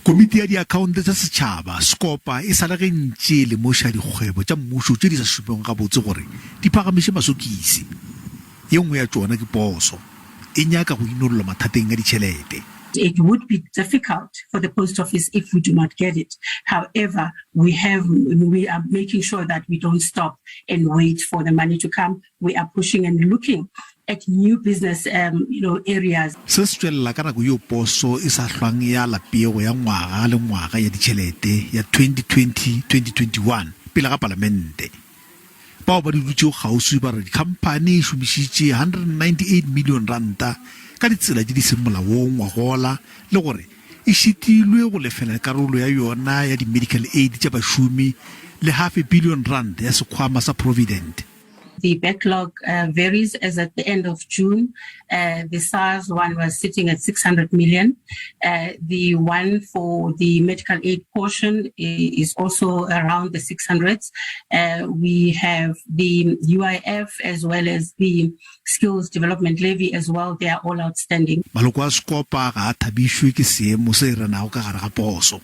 Komiti ya Diakhaonte tša Setšhaba, Scopa, e sa le ge ntše e lemoša dikgwebo tša mmušo tše di sa šomego gabotse gore di phagamiše masokisi. Ye nngwe ya tšona ke poso. E nyaka go inollwa mathateng a ditšhelete. It would be difficult for the post office if we do not get it. However, we have, we are making sure that we don't stop and wait for the money to come. We are pushing and looking at new business, um, you know, areas. Se se tšwelela ka nako yeo poso e sa hlwang e ala pego ya ngwaga le ngwaga ya ditšhelete ya 2020-2021 pele ga Palamente. Bao ba di dutšego kgauswi ba re khamphani e šomišitše R198 milione ranta ka ditsela tše di seng molaong ngwagola le gore e šitilwe go lefela karolo ya yona ya di-medical aid tša bašomi le half a billion rand ya sekhwama sa provident. The backlog uh, varies as at the end of June, uh, the SARS one was sitting at 600 million. Uh, the one for the medical aid portion is also around the 600s. Uh, we have the UIF as well as the skills development levy as well. They are all outstanding. Maloko a Sekopa ga a thabišwe ke seemo se renago ka gare ga poso.